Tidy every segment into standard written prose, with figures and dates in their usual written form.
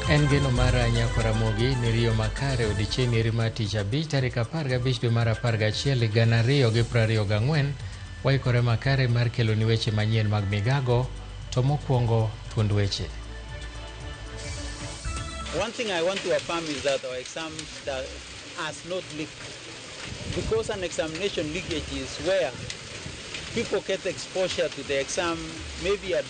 En geno mara nyako Ramogi ni riyo makare odiechieng' eri mar tich abich tarik 15 dwe mar 11 2024 waikore makare mar keloni weche manyien mag migago to mokwongo thuond weche. One thing I want to affirm is that our exams that has not leaked. Because an examination leakage is where people get exposure to the exam maybe a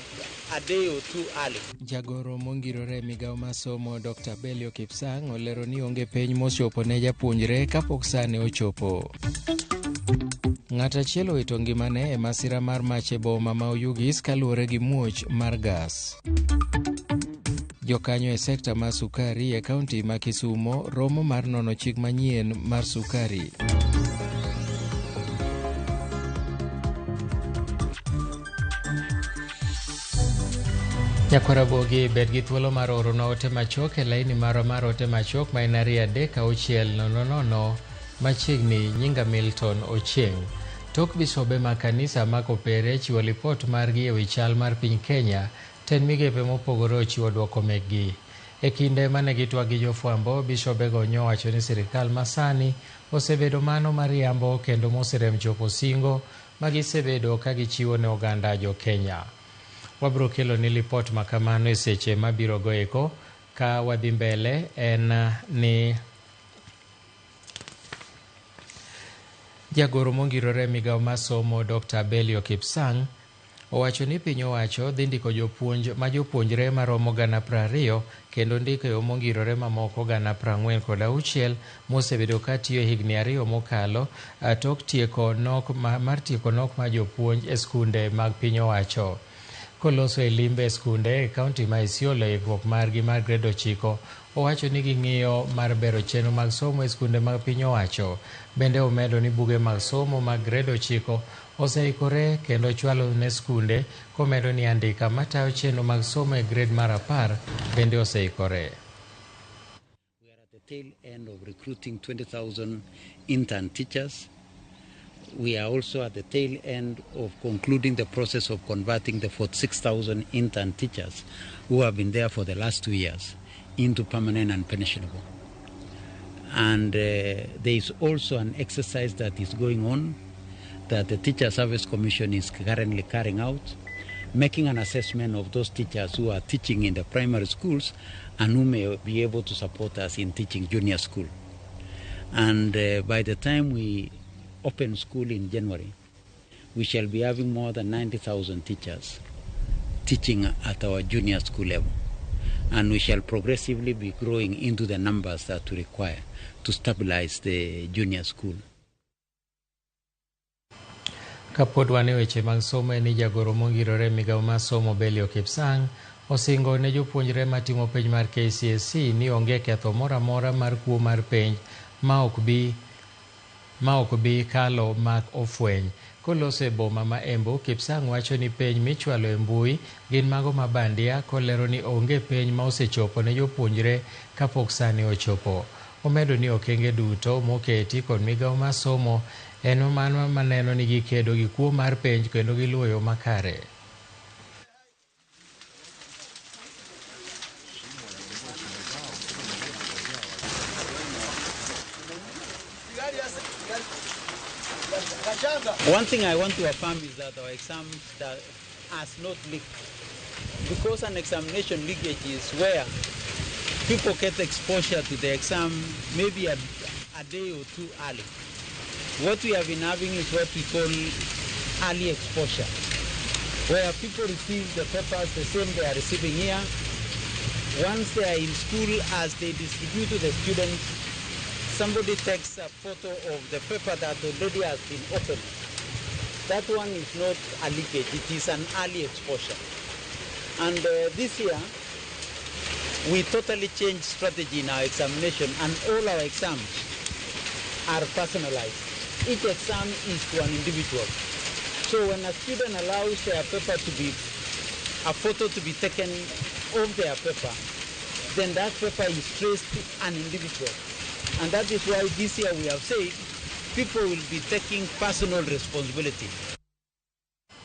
day or two early. Jagoro mongirore e migawo mar somo Dr. Belio Kipsang olero ni onge penj mochopo ne japuonjre kapok sane ochopo. Ng'at achiel owito ngimane e masira mar mach e boma ma Oyugis kaluwore gi muoch mar gas. Jokanyo e sekta mar sukari e kaunti ma Kisumo romo mar nono chik manyien mar sukari. Nyakwarabogi bed gi thuolo mar oronwa ote machuok e laini marwa mar ote machuok ma en 23600 machiegni nyinga Milton Ochieng'. Tok bisobe ma kanisa ma Kopere chiwo lipot margi ewi chal mar piny Kenya, tend migepe mopogore ochiwo duoko mekgi. E kinde mane gitwak gi jofwambo, bishobego nyowacho ni sirikal masani osebedo mano mariambo kendo moserem chopo singo magisebedo ka gichiwo ne oganda jo Kenya. Wabro kelo ni lipot makamano e seche mabiro go eko ka wadhi mbele en ni jagoro mongirore e migawo mar somo Dr. Belio Kipsang owacho ni piny owacho dhi ndiko jopuonj ma jopuonjre maromo 20,000 kendo ndiko e yo mongirore mamoko 46,000 mosebedo ka tiyo e higni 2 mokalo tok tieko nok mar tieko nok mar jopuonj e skunde mag piny owacho. Koloso e limbe e skunde e kaunti ma Isiolo e ikruok margi mar grade 9, owacho ni ging'iyo mar bero chenro mag somo e skunde mag piny owacho. Bende omedo ni buge mag somo mag grade 9 oseikore kendo chwalo ne skunde, komedo ni andika matayo chenro mag somo e grade mar 10 bende oseikore. We are at the tail end of recruiting 20,000 intern teachers. We are also at the tail end of concluding the process of converting the 46,000 intern teachers who have been there for the last 2 years into permanent and pensionable. And there is also an exercise that is going on that the Teacher Service Commission is currently carrying out, making an assessment of those teachers who are teaching in the primary schools and who may be able to support us in teaching junior school. And by the time we open school in January, we shall be having more than 90,000 teachers teaching at our junior school level. And we shall progressively be growing into the numbers that we require to stabilize the junior school. Kapod wan e weche mag somo en ni jagoro mongirore e migawo mar somo Belio Kipsang osingo ne jopuonjre matimo penj mar KCSE ni onge ketho moro amora mar kuo mar penj ma ok bi kalo mak ofweny. Koloso e boma ma Embu, Kipsang wacho ni penj michwalo e mbui gin mago ma bandia, kolero ni onge penj ma osechopo ne jopuonjre kapok sani ochopo. Omedo ni okenge duto moketi kod migawo mar somo en mano maneno ni gikedo gi kuo mar penj kendo giluwo yo makare. One thing I want to affirm is that our exams that has not leaked. Because an examination leakage is where people get exposure to the exam maybe a day or two early. What we have been having is what we call early exposure, where people receive the papers the same they are receiving here. Once they are in school, as they distribute to the students, somebody takes a photo of the paper that already has been opened. That one is not a leakage, it is an early exposure. And this year, we totally changed strategy in our examination, and all our exams are personalized. Each exam is to an individual. So when a student allows their paper to be, a photo to be taken of their paper, then that paper is traced to an individual. And that is why this year we have said people will be taking personal responsibility.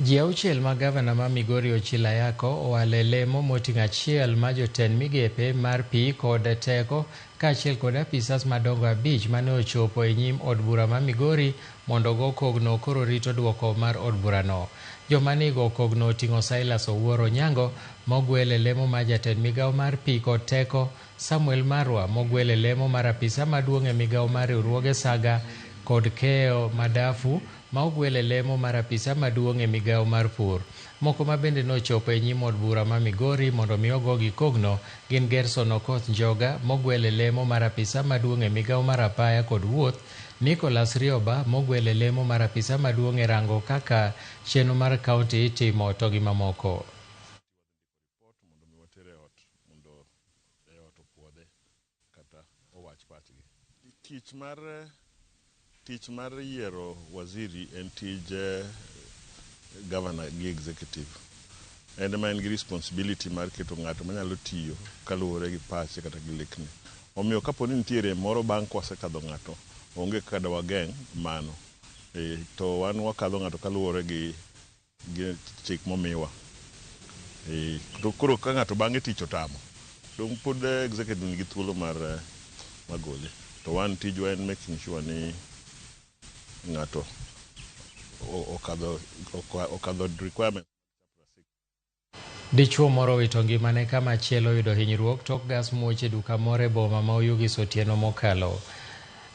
Ji auchiel ma gavana ma Migori Ochilo Ayacko owalo e lemo moting'o achiel ma jotend migepe mar pi kod teko kaachiel kod apisas madongo abich mane ochopo e nyim od bura ma Migori mondo ogo kogno koro rito duoko mar od burano. Joma nigo kogno oting'o Silas Owuor Onyango mogwel e lemo mar jatend migawo mar pi kod teko, Samuel Marwa mogwel e lemo mar apisa maduong' e migawo mar riwruoge Saga kod Keo Madafu ma ogwel e lemo mar apisa maduong' e migawo mar pur. Moko ma bende nochopo e nyim od bura ma Migori mondo mi ogogi kogno gin Gerson Okoth Njoga mogwel e lemo mar apisa maduong' e migawo mar apaya kod wuoth, Nicholas Rioba mogwel e lemo mar apisa maduong' e rango kaka chenro mar kaunti itimo to gi mamoko. Mondo mi water e ot mondo e ot opuodhe kata owach pachgi. Tich mar yiero waziri en tij governor gi executive. En ema en gi responsibility mar keto ng'ato manyalo tiyo kaluwore gi pache kata gi lekne. Omiyo kapo ni nitiere moro bang' kwasekadho ng'ato, onge kaka dawageng' mano. To wan wakadho ng'ato kaluwore gi chik momiwa. To koro ka ng'ato bang'e tich otamo, dong' pod executive nigi thuolo mar gole. To wan tijwa en making sure ni ng'ato okadho requirement. Dichuo moro owito ngimane ka machielo oyudo hinyruok tok gas muoch e duka moro e boma ma Oyugis otieno mokalo.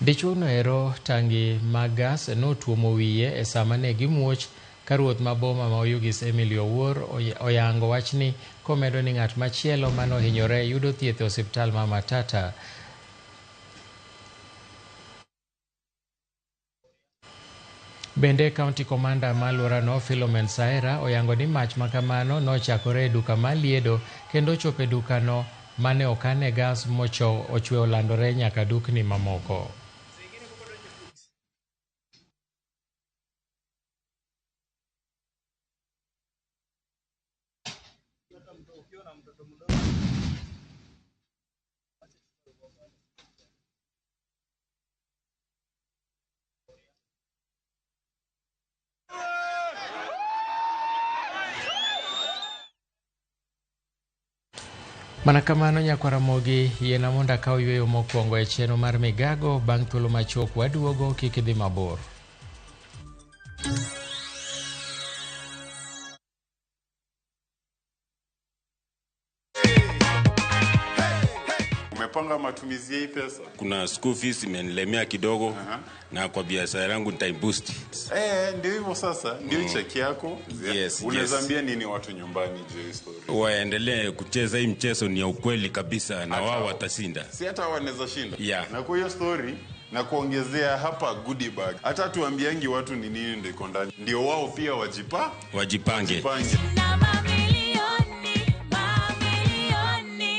Dichuo no ero tangi mag gas notuomo wiye e sama ne gimuoch ka ruoth ma boma ma Oyugis Emily Owuor oyango wachni komedo ni ng'at machielo manohinyore yudo thieth e osiptal ma Matata. Bende County Commander ma alworano Philomen Saera oyango ni mach makamano nochakore e duka mar liedo kendo ochopo e dukano mane okane gas mocho ochwe olandore nyaka dukni mamoko. Mana kamano nyakwar Ramogi, yiena mondo akaw yweyo mokwongo e chenro mar migago bang' thuolo machuok waduogo kik idhi mabor. Umepanga matumizi ya hii pesa? Kuna school fees imenilemea kidogo na kwa biashara yangu nitaiboost. Eh, ndio hivyo sasa, ndio cheki yako. Yes, Unaweza yes. ambia nini watu nyumbani juu ya hii story? Waendelee kucheza hii mchezo, ni ya ukweli kabisa na wao watashinda. Si hata wanaweza shinda. Yeah. Na kwa hiyo story na kuongezea hapa goodie bag. Hata tuambiangi watu ni nini ndio iko ndani. Ndio wao pia wajipa Wajipange. wajipange. Na mamilioni, mamilioni.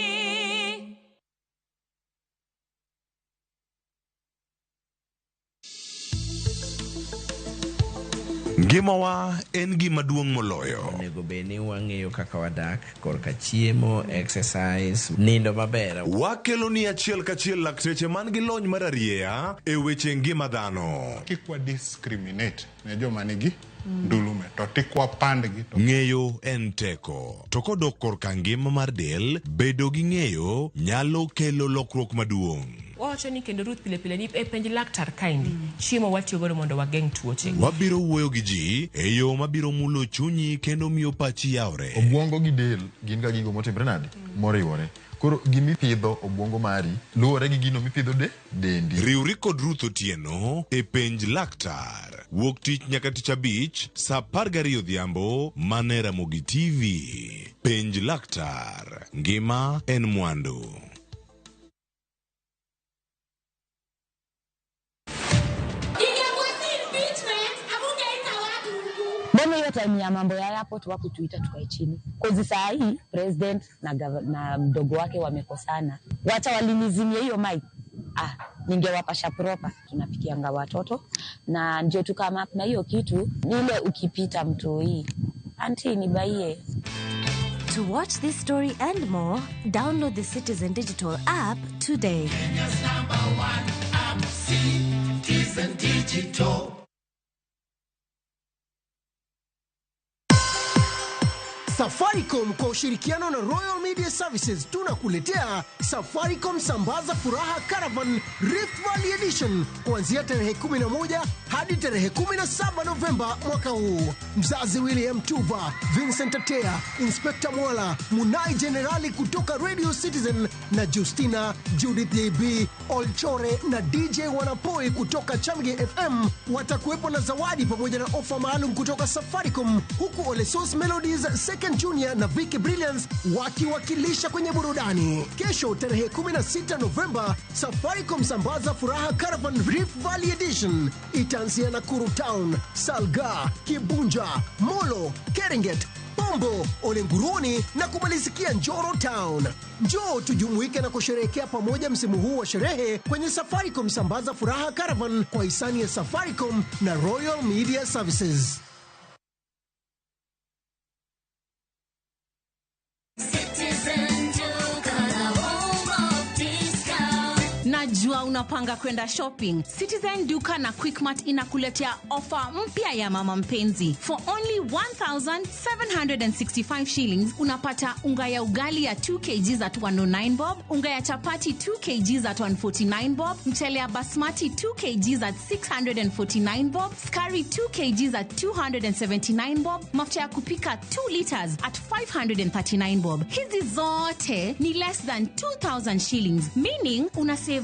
Ngimawa en gima duong' moloyo. Onego bed ni wang'eyo kaka wadak korka chiemo, exercise, nindo maber. Wakelo ni achiel kachiel lakteche man gi lony mar arieya e weche ngima dhano. Kik wa discriminate ne joma nigi ndulume to tik wapandgi to Ng'eyo en teko. To kodok korka ngima mar del, bedo gi ng'eyo nyalo kelo lokruok maduong'. Wawacho ni kendo Ruth pile pile ni e penj laktar kaendi chiemo watiyo godo mondo wageng' tuoche. Wabiro wuoyo gi ji e yo mabiro mulo chunyi kendo miyo pachi yawre. Obwongo gi del gin ga gigo motimre nade moriwore. Koro gimipidho obwongo mari luwore gi gino mipidho de dendi. Riwri kod Ruth Otieno e penj laktar. Wuok tich nyaka tich abich saa 12 odhiambo mane Ramogi TV. Penj laktar. Ngima en mwandu. Ingekuwa si impeachment, hamungeita watu huku. Mbona hiyo time ya mambo ya airport wakutuita tukae chini? Cause saa hii president na mdogo wake wamekosana, wacha walinizimia hiyo mic. Ah, ningewapasha proper. Tunapikianga watoto na ndio tukama na hiyo kitu ni ile ukipita mtoi auntie nibaie. To watch this story and more, download the Citizen Digital app today. Kenya's number one app, Citizen Digital. Safaricom kwa ushirikiano na Royal Media Services tunakuletea Safaricom Sambaza Furaha Caravan Rift Valley Edition kuanzia tarehe 11 hadi tarehe 17 Novemba mwaka huu. Mzazi William Tuva, Vincent Atea, Inspector Mwala, Munai Jenerali kutoka Radio Citizen na Justina, Judith JB, Olchore na DJ Wanapoi kutoka Chamge FM watakuwepo na zawadi pamoja na ofa maalum kutoka Safaricom, huku Olesos Melodies, Second Junior na Vicky Brilliance wakiwakilisha kwenye burudani. Kesho tarehe 16 Novemba, Safaricom Sambaza Furaha Caravan Rift Valley Edition itaanzia Nakuru Town, Salga, Kibunja, Molo, Keringet, Bombo, Olenguruni na kumalizikia Njoro Town. Njoo tujumuike na kusherehekea pamoja msimu huu wa sherehe kwenye Safaricom Sambaza Furaha Caravan kwa hisani ya Safaricom na Royal Media Services. Najua unapanga kwenda shopping. Citizen Duka na Quickmart inakuletea ofa mpya ya mama mpenzi. For only 1765 shillings unapata unga ya ugali ya 2 kg at 109 bob, unga ya chapati 2 kg at 149 bob, mchele ya basmati 2 kg at 649 bob, skari 2 kg at 279 bob, mafuta ya kupika 2 liters at 539 bob. Hizi zote ni less than 2000 shillings, meaning una save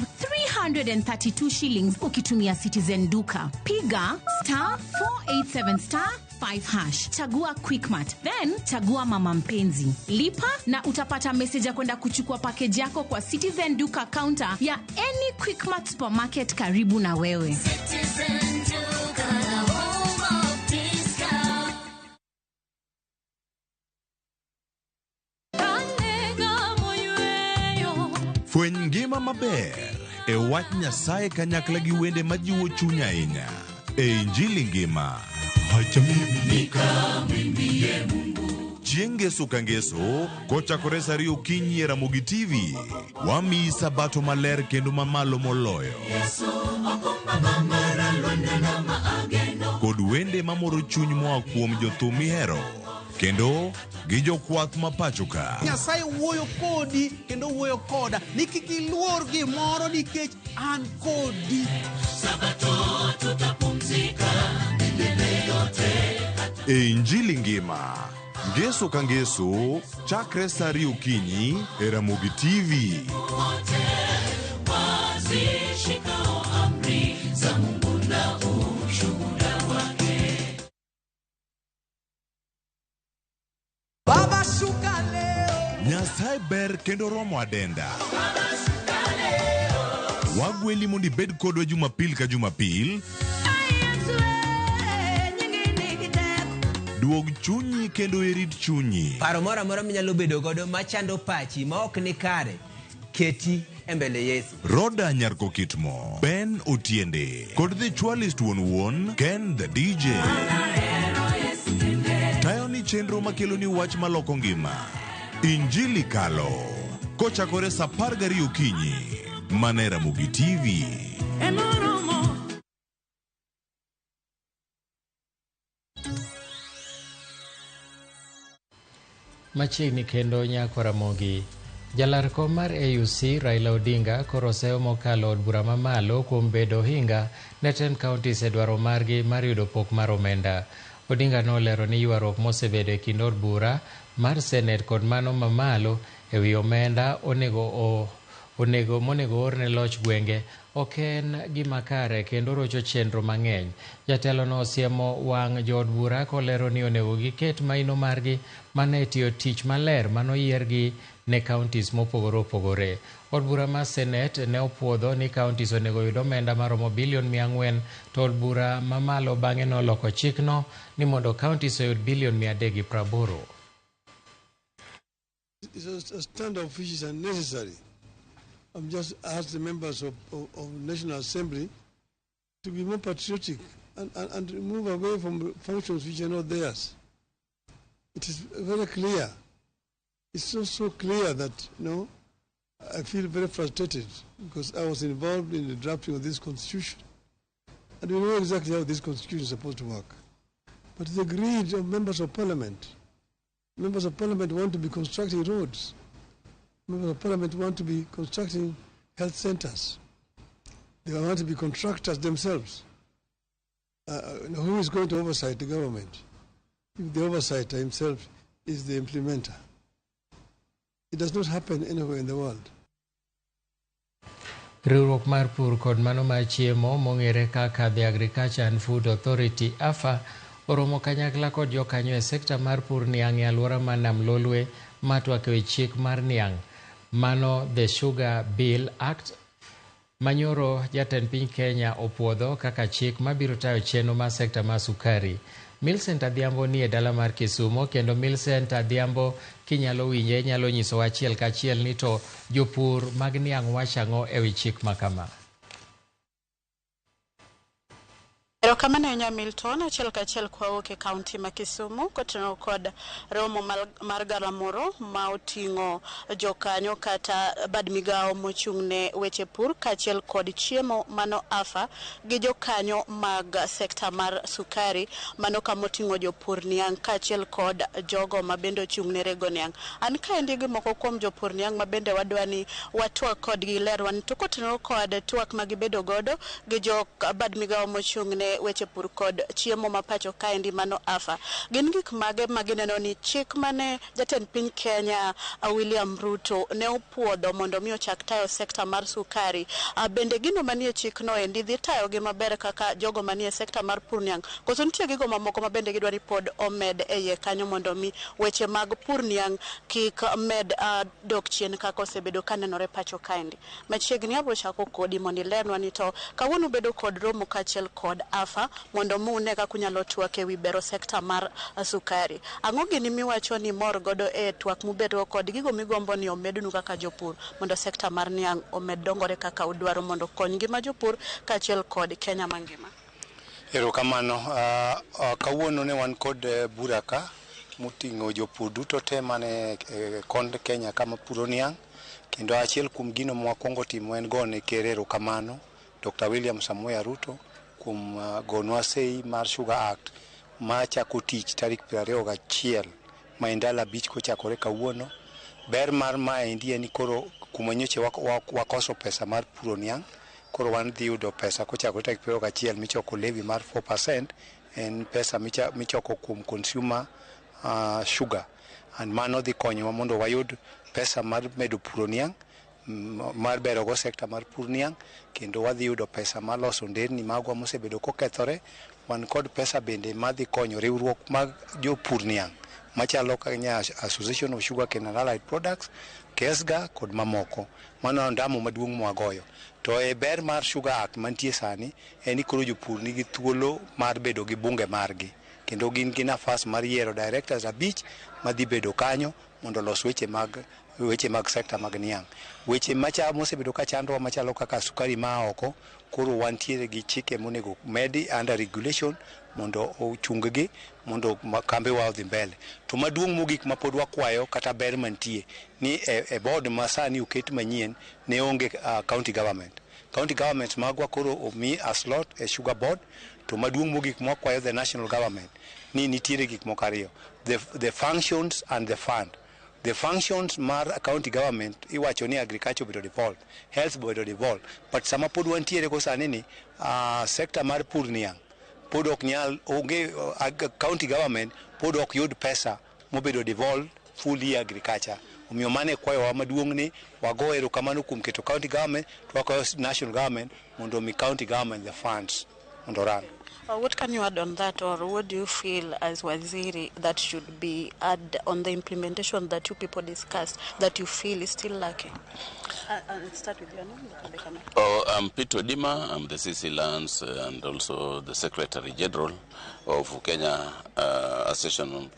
332 shillings ukitumia Citizen Duka. Piga star 487 star 5 hash, chagua Quickmart, then chagua mama mpenzi, lipa na utapata message ya kwenda kuchukua package yako kwa Citizen Duka counter ya any Quickmart supermarket karibu na wewe. Citizen Duka, the home of discount. Fweny ngima maber e wach Nyasaye kanyakla gi wende majiwo chuny ahinya e Injili ngima. Chieng' Ngeso ka Ngeso kochakore sa 2 okinyi e Ramogi TV, wamiyi sabato maler kendo mamalo moloyo kod wende mamoro chuny moa kuom jothum mihero kendo gi jokwath ma pacho ka. Nyasaye wuoyo kodi kendo wuoyo koda ni kik iluor gimoro nikech an kodi. Sabato tutapumzika milele yote. E Injili ngima, Ngeso ka Ngeso, chakre sa 2 okinyi e Ramogi TV. Wote wazishikao amri za Mungu na ushuhuda wake. Baba shuka leo. Nyasaye ber kendo romo adenda. Wagweli mondo ibed kodwa Jumapil ka Jumapil. Duog chunyi kendo irit chunyi. Paro moro amora minyalo bedo godo machando pachi ma ok ni kare, keti e mbele Yesu. Roda Nyarko Kitmo, Ben Otiende, kod The Chwalist wuon wuon, Ken the DJ. Tayo ni chenro makelo ni wach maloko ngima. Injili kalo. Kochakore sa 12 okinyi. Mana e Ramogi TV. Machiegni kendo nyako Ramogi. Jalar kom mar AUC Raila Odinga koro oseyo mokalo od bura mamalo kuom bedo ohinga ne 10 counties e dwaro margi mar yudo pok mar omenda. Odinga nolero ni ywaruok mosebedo e kind od bura mar Senate kod mano mamalo e wi omenda onego monego orne loch gwenge ok en gima kare kendo rocho chenro mang'eny. Jatelo no osiemo wang' jood bura kolero ni onego giket maino margi mana e tiyo tich maler manoyiergi ne counties mopogore opogore. Od bura mar Senate ne opuodho ni counties onego yud omenda maromo bilion 400 to od bura mamalo bang'e noloko chikno ni mondo counties oyud bilion 380. It's a standoff which is unnecessary. I'm just asked the members of National Assembly to be more patriotic and move away from functions which are not theirs. It is very clear. It's so clear that, you know, I feel very frustrated because I was involved in the drafting of this constitution. And we know exactly how this constitution is supposed to work. But the greed of members of parliament Members of Parliament want to be constructing roads. Members of Parliament want to be constructing health centers. They want to be contractors themselves. Who is going to oversight the government if the oversighter himself is the implementer? It does not happen anywhere in the world. Riwruok mar pur kod mano mar chiemo mong'ere kaka The Agriculture and Food Authority AFA oromo kanyakla kod jokanyo e sekta mar pur niang' e alwora mar Nam Lolwe matwak ewi chik mar niang' mano The Sugar Bill Act manyoro jatend piny Kenya opuodho kaka chik mabiro tayo chenro mar sekta mar sukari. Millicent Adhiambo ni e dala mar Kisumo kendo Millicent Adhiambo kinyalo winje inyalo nyisowa achiel kachiel ni to jopur mag niang' wacho ang'o ewi chik ma kama. Erokamano ahinya Milton, achiel kachiel kwawuok e kaunti ma Kisumu kotenore kod romo mar galamoro ma oting'o jokanyo kata bad migawo mochung' ne weche pur kaachiel kod chiemo mano AFA gi jokanyo mag sekta mar sukari mano kama oting'o jopur niang' kaachiel kod jogo ma bende ochung' ne rego niang'. An kaendi gi moko kuom jopur niang' ma bende wadwa ni watwak kodgi lerwa ni to kotenore kod twak ma gibedo godo gi jo bad migawo mochung' ne weche pur kod chiemo ma pacho kaendi mano AFA. Gin gik mage ma gineno ni chik mane jatend piny Kenya William Ruto ne opuodho mondo mi ochak tayo sekta mar sukari. Bende gino manie chikno endi dhi tayogi maber kaka jogo manie sekta mar pur niang' koso nitie gigo mamoko ma bende gidwa ni pod omed e iye kanyo mondo mi weche mag pur niang' kik med dok chien kaka osebedo kanenore pacho kaendi. Machiegni abiro chako kodi mondo ilernwa ni to kawuono ubedo kod romo kaachiel kod AFA mondo mu une kaka unyalo twak ewi bero sekta mar sukari. Ang'o gini miwacho ni mor godo e twak mubedogo kod gigo migombo ni omednu kaka jopur mondo sekta mar niang' omed dongore kaka udwaro mondo okony ngima jopur kaachiel kod Kenya mangima? Erokamano. Kawuono ne wan kod bura ka moting'o jopur duto te mane kond Kenya kama puro niang', kendo achiel kuom gino mwakwongo timo en gone ker erokamano Dr. William Samoei Ruto kuom gonwa sei mar Sugar Act ma chako tich tarik 21 ma en ndalo 5 kochakore kawuono. Ber mar maendi en ni koro kuma nyocha wakoso pesa mar puro niang', koro wan dhi yudo pesa kochakore tarik 21 michoko levy mar 4%, en pesa michoko kuom consumer sugar, and mano dhi konyowa mondo wayud pesa mar medo puro niang', mar bero go sekta mar pur niang', kendo wadhi yudo pesa mar loso nderni magwa mosebedo kokethore. Wan kod pesa bende madhi konyo riwruok mag jopur niang' machalo Kenya Association of Sugarcane and Allied Products, KESGA kod mamoko. Mano ondamo maduong' mwagoyo. To e ber mar Sugar Act mantie sani en ni koro jopur nigi thuolo mar bedo gi bunge margi, kendo gin gi nafas mar yiero directors 5 madhi bedo kanyo mondo olos weche mag sekta mag niang'. Weche macha mosebedo ka chandowa machalo kaka sukari maa oko, koro wantiere gi chike monego medi under regulation mondo ochung gi mondo kambewa odhi mbele. To maduong' mogik ma pod wakwayo kata ber mantie ni e board ma sani oket manyien ne onge county government. County governments magwa koro omi a slot e sugar board. To maduong' mogik mwakwayo the national government ni nitiere gik moko ariyo, the functions and the fund. The functions mar county government iwacho ni agriculture obedo devolved, health obedo devolved, but sama pod wantiere go sani ni sector mar pur niang' pod ok nyal onge county government pod ok yud pesa mobedo devolved fully agriculture. Omiyo mano e kwayowa maduong' ni wago erokamano kuom keto county government, to wakwayo national government mondo omi county government the funds mondo run. What can you add on that, or what do you feel as Waziri that should be add on the implementation that you people discussed that you feel is still lacking? Let's start with your name. Dr. Bekame. Oh, I'm Peter Dima. I'm the CC Lands and also the Secretary General of Kenya Association of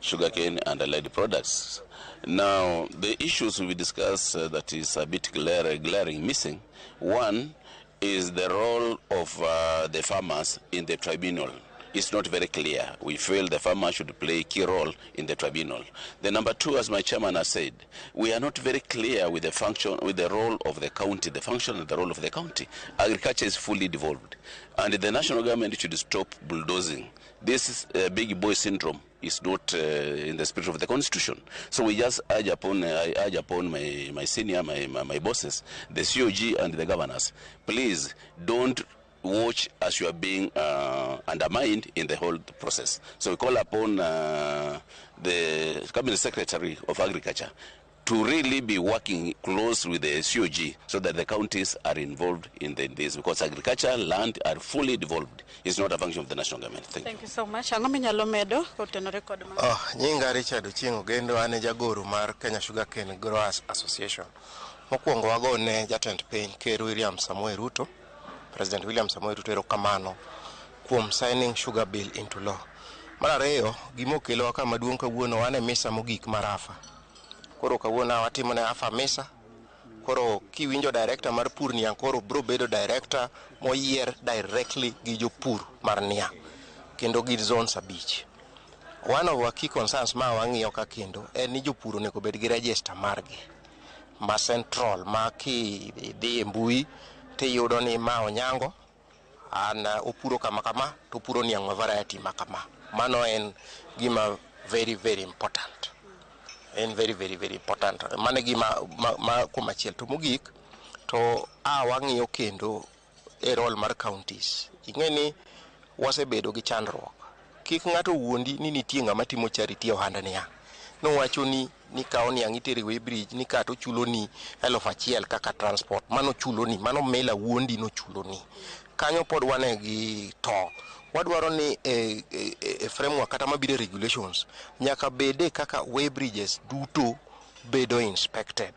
Sugarcane and Allied Products. Now, the issues we discussed that is a bit glaring missing. One is the role of the farmers in the tribunal. It's not very clear. We feel the farmer should play a key role in the tribunal. The number two, as my chairman has said, we are not very clear with the function, with the role of the county, the function and the role of the county. Agriculture is fully devolved, and the national government should stop bulldozing. This is a big boy syndrome. is not in the spirit of the Constitution. So we just urge upon, I urge upon my senior, my bosses, the COG and the governors, please don't watch as you are being undermined in the whole process. So we call upon the Cabinet Secretary of Agriculture to really be working close with the COG so that the counties are involved in this, because agriculture, land are fully devolved. It's not a function of the national government. Thank you so much. Ang'o minyalo medo kotenore kod ma? Oh, nyinga Richard Ochieng' Ogendo, an e jagoro mar Kenya Sugarcane Growers Association. Mokwongo wagone jatend piny Ker William Samoei Ruto, President William Samoei Ruto erokamano kuom signing sugar bill into law. Mar ariyo, gima okelowa ka maduong' kawuono wan e misa mogik mar AFA. Koro kawuono watimo ne AFA misa. Koro kiwinjo director mar pur niang' koro bro bedo director moyier directly gi jopur mar niang' kendo gi zones 5. One of our key concerns ma wang'iyo ka kendo en ni jopur onego bed gi register margi ma central, ma kidhi e mbui tiyudo ni ma Onyango an opuro kama kama to opuro niang' ma variety ma kama. Mano en gima very very important. En very very very important. Mano e gima ma kuom achiel. To mogik to wang'iyo kendo e role mar counties. Ing'e ni wasebedo gi chandruok. Kik ng'ato wuondi ni nitie ng'ama timo charity e ohand niang'. Nowacho ni nikawo niang' itere weighbridge ni kata ochuloni 1000 kaka transport. Mano chuloni, mano mela wuondi nochuloni. Kanyo pod wane gi to. Wadwaro ni e framework kata mabiro e regulations nyaka bede kaka weighbridges duto bedo inspected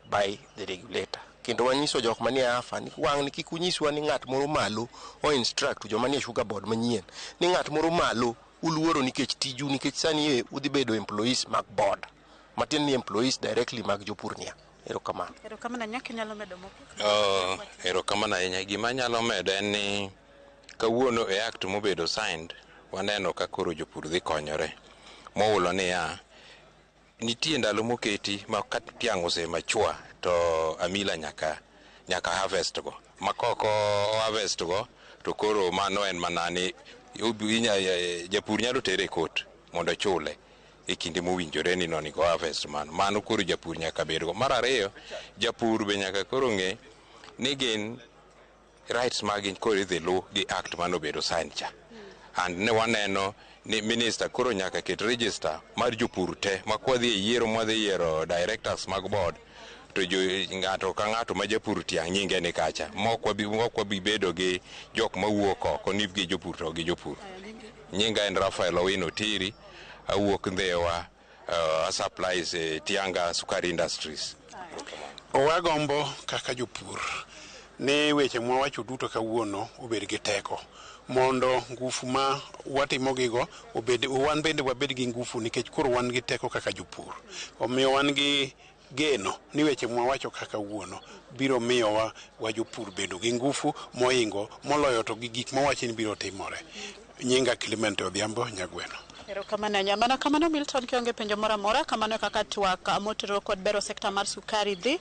by the regulator. Kendo wanyiso jok manie AFA ni wang' ni kik unyiswa ni ng'at moro malo o instruct joma nie sugar board manyien ni ng'at moro malo uluoro nikech tiju, nikech sani udhi bedo employees mag board, matiende ni employees directly mag jopur niang'. Erokamano. Erokamano. Nyaka inyalo medo moko? Erokamano ahinya. Gima anyalo medo en ni kawuono e act mobedo signed waneno ka koro jopur dhi konyore. Moulo niya, nitie ndalo moketi ma ka tiang' ose mature to amila nyaka harvest go. Ma kok harvest go to koro mano en mana ni japur nyalo tere e court mondo ochule e kinde mowinjore ni nonego harvest mano. Mano koro japur nyaka bedgo. Mar ariyo, japur be nyaka koro ng'e ni gin rights magi koro idhi lu gi act manobedo signed cha. And ne waneno ni minister koro nyaka ket register mar jopur te ma kwadhi e yiero mwadhi yiero directors mag board to ng'ato ka ng'ato ma japur tiang' nyinge ni kacha. Mok wabi bedo gi jok mawuok oko ni gi jopur to gi jopur. Nyinga en Rafael Owino Tiri, awuok Ndhiwa, supplies Tianga Sukari Industries. Wagombo kaka jopur ni weche mwawacho duto kawuono obed gi teko mondo ngufu ma watimo gigo obed, wan bende wabed gi ngufu nikech koro wan gi teko kaka jopur. Omiyo wan gi geno ni weche mwawacho kaka wuono biro miyowa wa jopur bedo gi ngufu moingo moloyo to gi gik mwawacho ni biro timore. Nyinga Clement Odhiambo Nyagweno. Erokamano ahinya. Mana kamano Milton, kionge penjo moro amora, kamano kaka twak motenore kod bero sekta mar sukari dhi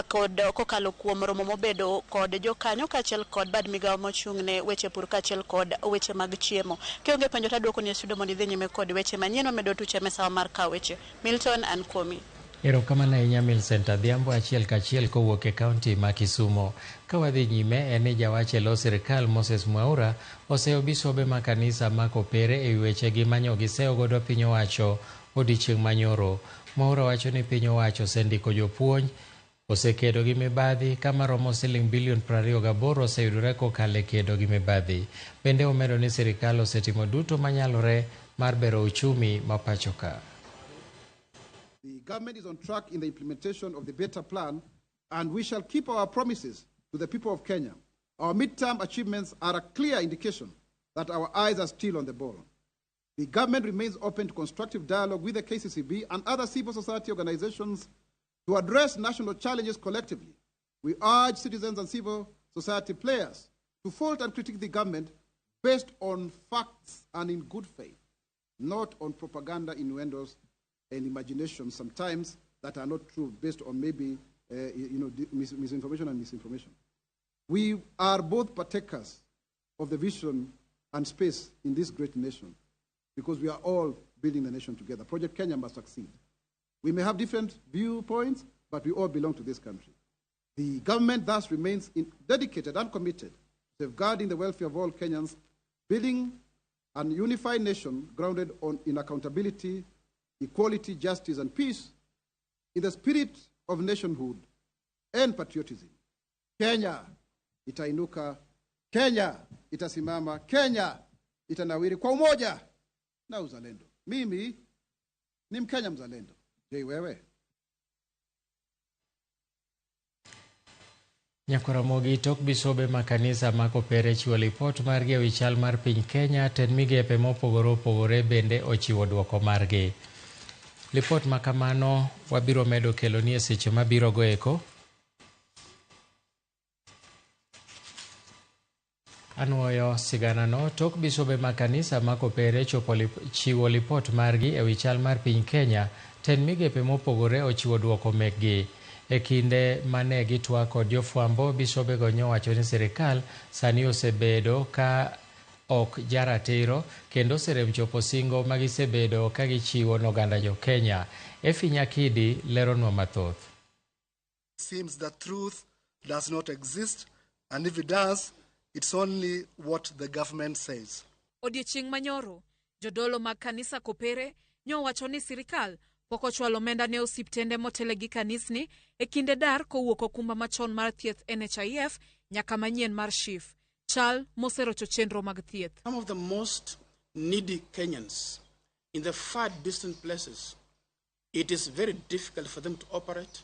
kod kokalo kuom romo mobedo kod jokanyo kaachiel kod bad migawo mochung' ne weche pur kaachiel kod weche mag chiemo. Kionge penjo to aduoko ni e studio mondo idhi nyime kod weche manyien wamedo tuche mesawa mar kawo weche. Milton an kuomi. Erokamano ahinya Millicent Adhiambo achiel kachiel kowuok e kaunti ma Kisumo. Ka wadhi nyime en ni jawach e lo sirikal Moses Mwaura oseyo bisobe ma kanisa ma Kopere e wi wechegi manyo giseyo godo piny owacho odiechieng' manyoro. Mwaura wacho ni piny owacho osendiko jopuonj, osekedo gi mibadhi kama romo siling bilion 28 oseyudore kokalo e kedo gi mibadhi. Bende omedo ni sirikal osetimo duto manyalore mar bero uchumi ma pacho ka. The government is on track in the implementation of the Better Plan, and we shall keep our promises to the people of Kenya. Our midterm achievements are a clear indication that our eyes are still on the ball. The government remains open to constructive dialogue with the KCCB and other civil society organizations to address national challenges collectively. We urge citizens and civil society players to fault and critique the government based on facts and in good faith, not on propaganda, innuendos, and imagination sometimes that are not true, based on maybe misinformation and misinformation. We are both partakers of the vision and space in this great nation because we are all building the nation together. Project Kenya must succeed. We may have different viewpoints, but we all belong to this country. The government thus remains dedicated and committed to safeguarding the welfare of all Kenyans, building an unified nation grounded in accountability, equality, justice, and peace, in the spirit of nationhood and patriotism. Kenya itainuka, Kenya itasimama, Kenya itanawiri kwa umoja na uzalendo. Mimi ni Mkenya mzalendo. Je, wewe? Nyakoramogi tok bisobe ma kanisa ma Kopere chiwo lipot margi ewi chal mar piny Kenya, tend migepe mopogore opogore bende ochiwo duoko margi. Lipot ma kamano wabiro medo keloni e seche mabiro go eko. Anuoyo siganano tok bisobe ma kanisa ma Kopere chiwo lipot margi ewi chal mar piny Kenya, tend migepe mopogore ochiwo duoko mekgi. E kinde mane gitwak kod jofwambo, bisobego nyowacho ni sirikal sani osebedo ka ok jaratiro kendo oserem chopo singo magisebedo ka gichiwo n'oganda jo Kenya. Efi Nyakidi leronwa mathoth. Seems that truth does not exist, and if it does, it's only what the government says. Odiechieng' manyoro, jodolo mag kanisa Kopere nyowacho ni sirikal pok ochwalo omenda ne osiptende motele gi kanisni e kinde dar kowuok okumba machon mar thieth NHIF nyaka manyien mar SHIF, chal moserocho chenro mag thieth. Some of the most needy Kenyans in the far distant places, it is very difficult for them to operate.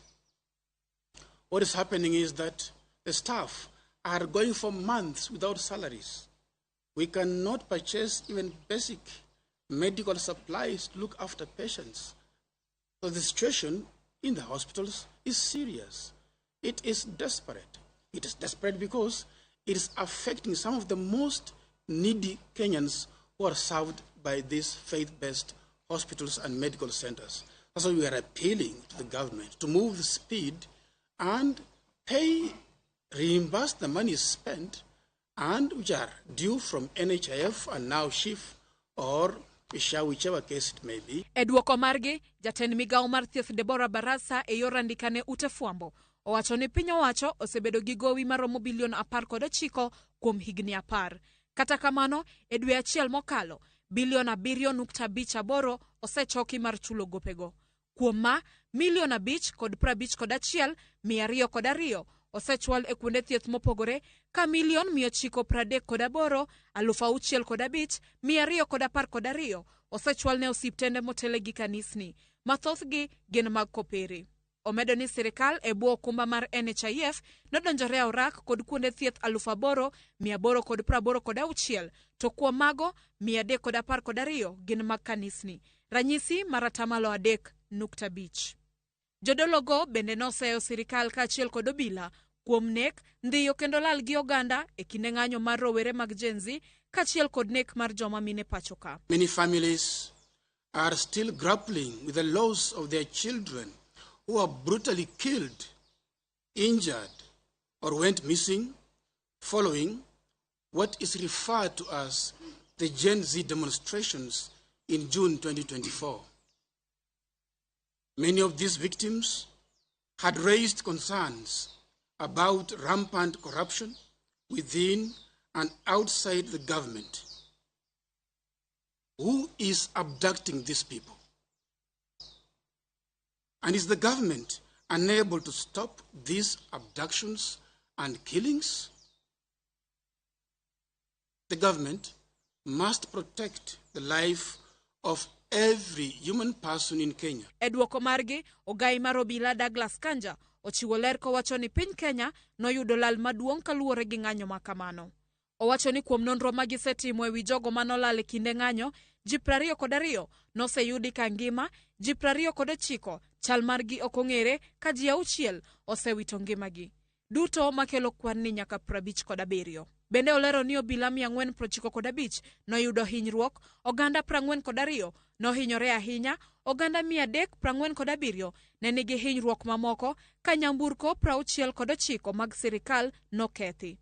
What is happening is that the staff are going for months without salaries. We cannot purchase even basic medical supplies to look after patients. So the situation in the hospitals is serious. It is desperate. It is desperate because it is affecting some of the most needy Kenyans who are served by these faith-based hospitals and medical centers. That's why we are appealing to the government to move the speed and pay, reimburse the money spent and which are due from NHIF and now SHIF or whichever case it may be. E duoko margi, jatend migawo mar thieth Deborah Barasa e yor andika ne ute fwambo owacho ni piny owacho osebedo gi gowi maromo bilion 19 kuom higni 10. Kata kamano, e dwe achiel mokalo, bilion 7.58 osechoki mar chulo gopego. Kuom ma, milion 551,202 osechwal e kuonde thieth mopogore ka milion 938, 6,5,212 osechwal ne osiptende motele gi kanisni, ma thothgi gin mag Kopere. Omedo ni sirikal e bwo okumba mar NHIF nodonjore e orak kod kuonde thieth 8,886, to kuom mago 312 gin mag kanisni, ranyisi mar 3.5%. Jodologo bende noseyo sirikal kaachiel kod obila kuom nek, ndhiyo kendo lal gi oganda e kinde ng'anyo mar rowere mag Gen Z kaachiel kod nek mar joma mine pacho ka. Many families are still grappling with the loss of their children who are brutally killed, injured, or went missing following what is referred to as the Gen Z demonstrations in June 2024. Many of these victims had raised concerns about rampant corruption within and outside the government. Who is abducting these people? And is the government unable to stop these abductions and killings? The government must protect the life of every human person in Kenya. E duoko margi, ogai mar obila Douglas Kanja ochiwo ler kowacho ni piny Kenya noyudo lal maduong' kaluwore gi ng'anyo ma kamano. Owacho ni kuom nonro ma gisetimo ewi jogo manolal e kinde ng'anyo, ji 22 noseyudi ka ngima, ji 29 chal margi ok ong'ere ka ji 6 osewito ngimagi. Duto makelo kwan ni nyaka 57. Bende olero ni obila 495 noyudo hinyruok, oganda 42 nohinyore ahinya, oganda 347 ne nigi hinyruok mamoko ka nyamburko 69 mag sirikal nokethi.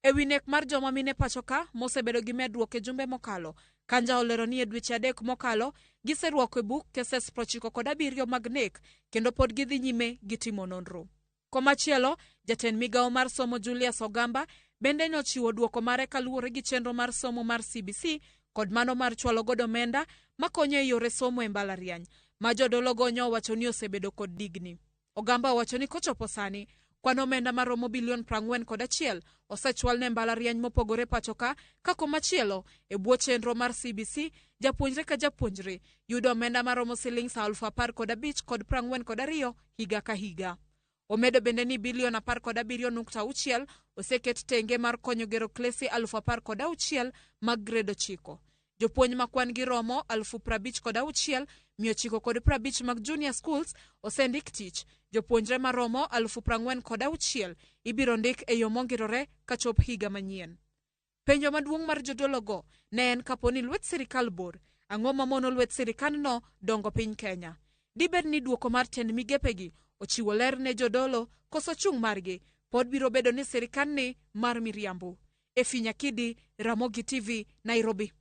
Ewi nek mar joma mine pacho ka mosebedo gi medruok e jumbe mokalo, Kanja olero ni e dweche 3 mokalo giserwako e buk cases 97 mag nek kendo pod gidhi nyime gi timo nonro. Komachielo, jatend migawo mar somo Julius Ogamba bende nochiwo duoko mare kaluwore gi chenro mar somo mar CBC kod mano mar chwalo godo omenda makonyo e yore somo e mbalariany ma jodolo gonyo owacho ni osebedo kod digni. Ogamba owacho ni kochopo sani kwan omenda maromo bilion 41 osechwal ne mbalariany mopogore pacho ka komachielo e bwo chenro mar CBC japuonjre ka japuonjre yudo omenda maromo siling 15,042 higa ka higa. Omedo bende ni bilion 17.6 oseket tenge mar konyo gero klese 16,000 mag grade 9. Jopuonj ma kwan gi romo 56,950 mag junior schools osendik tich. Jopuonjre maromo 46,000 ibiro ndik e yo mongirore kachop higa manyien. Penjo maduong' mar jodologo ne en kapo ni lwet sirikal bor, ang'o mamono lwet sirikandno dongo piny Kenya? Dibed ni duoko mar tend migepegi ochiwo ler ne jodolo koso chung' margi pod biro bedo ni sirikandni mar miriambo. Efi Nyakidi, Ramogi TV, Nairobi.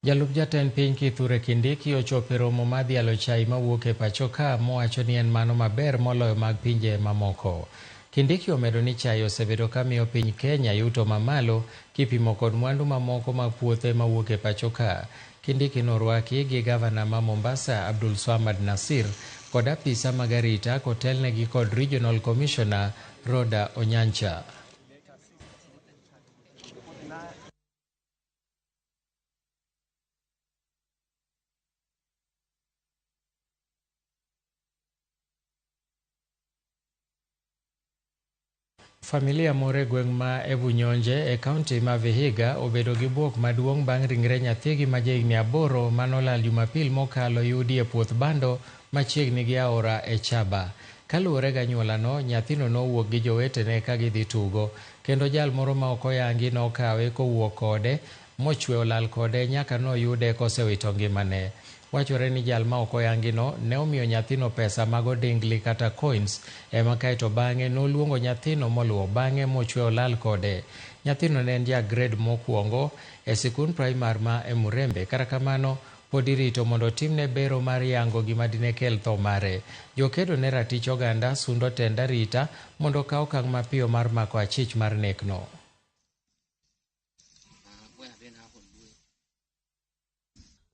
Jalup jatend piny Kithure Kindiki ochopo e romo mar dhialo chai mawuok e pacho ka mowacho ni en mano maber moloyo mag pinje mamoko. Kindiki omedo ni chai osebedo ka miyo piny Kenya yuto mamalo kipimo kod mwandu mamoko mag puothe mawuok e pacho ka. Kindiki norwaki gi gavana ma Mombasa Abdul Swamad Nasir kod apisa mag arita kotelnegi kod Regional Commissioner Rhoda Onyancha. Familia moro e gweng' ma Ebunyonje e kaunti ma Vihiga obedo gi bwok maduong' bang' ringre nyathigi ma jahigni 8 manolal Jumapil mokalo yudi e puoth bando machiegni gi aora e Chaba. Kaluwore gi anyuolano, nyathino nowuok gi jowetene ka gidhi tugo, kendo jal moro ma ok oyangi nokawe kowuok kode mochwe olal kode nyaka noyude kosewito ngimane. Wachore ni jal ma ok oyangino ne omiyo nyathino pesa mag odingli kata coins ema kaeto bang'e noluongo nyathino moluwo bang'e mochwe olal kode. Nyathino ne en ja grade mokwongo e sikund primar ma Emurembe. Kata kamano pod irito mondo otimne bero mar yango gima dine kel tho mare. Jokedo ne ratich oganda sundo tend arita mondo okaw okang' mapiyo mar mako achich mar nekno.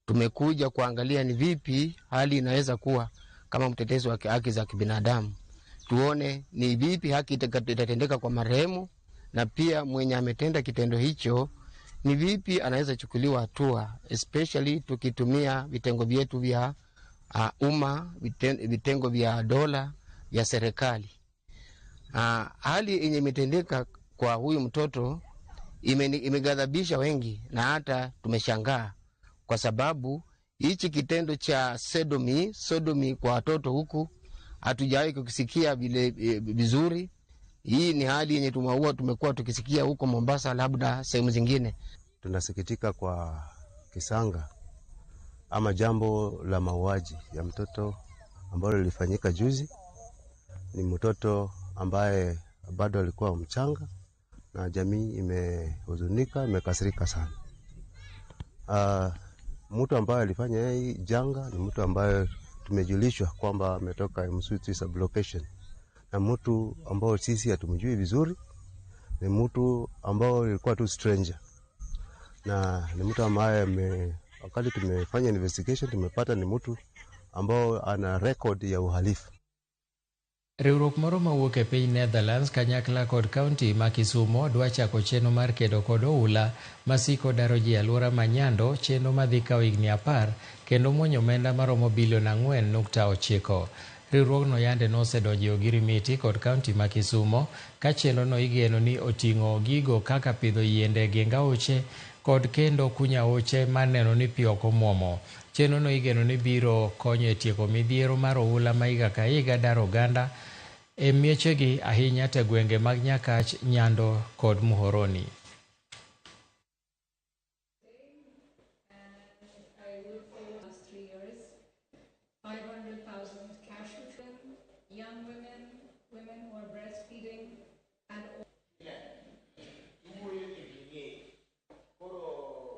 Tumekuja kuangalia ni vipi hali inaweza kuwa kama mtetezi wa haki za kibinadamu. Tuone ni vipi haki itatendeka kwa marehemu na pia mwenye ametenda kitendo hicho ni vipi anaweza chukuliwa hatua, especially tukitumia vitengo vyetu vya umma, vitengo vya dola ya serikali. Hali yenye imetendeka kwa huyu mtoto imeghadhabisha wengi na hata tumeshangaa, kwa sababu hichi kitendo cha sodomi kwa watoto huku hatujawahi kukisikia vile vizuri. Hii ni hali yenye tumekuwa tukisikia huko Mombasa, labda sehemu zingine. Tunasikitika kwa kisanga ama jambo la mauaji ya mtoto ambalo lilifanyika juzi. Ni mtoto ambaye bado alikuwa mchanga na jamii imehuzunika, imekasirika sana. Mtu ambaye alifanya hii janga ni mtu ambaye tumejulishwa kwamba ametoka Msuti sublocation, na mtu ambao sisi hatumjui vizuri, ni mtu ambao alikuwa tu stranger, na ni mtu ambaye wakati tumefanya investigation tumepata ni mtu ambao ana record ya uhalifu. Riwruok moro mawuok e piny Netherlands kanyakla kod kaunti ma Kisumo dwa chako chenro mar kedo kod oula masiko daro ji e alwora ma Nyando, chenro madhi kawo higni 10 kendo muonyo omenda maromo bilion 4.9. Riwruogno yande nosedonjo e ogirimiti kod kaunti ma Kisumo ka chenrono igeno ni oting'o gigo kaka pidho yiende e geng aoche kod kendo kunyo aoche mar neno ni pi ok omuomo. Chenrono igeno ni biro konyo e tieko midhiero mar oula ma higa ka higa daro oganda e miechegi ahinya te gwenge mag Nyakach, Nyando kod Muhoroni.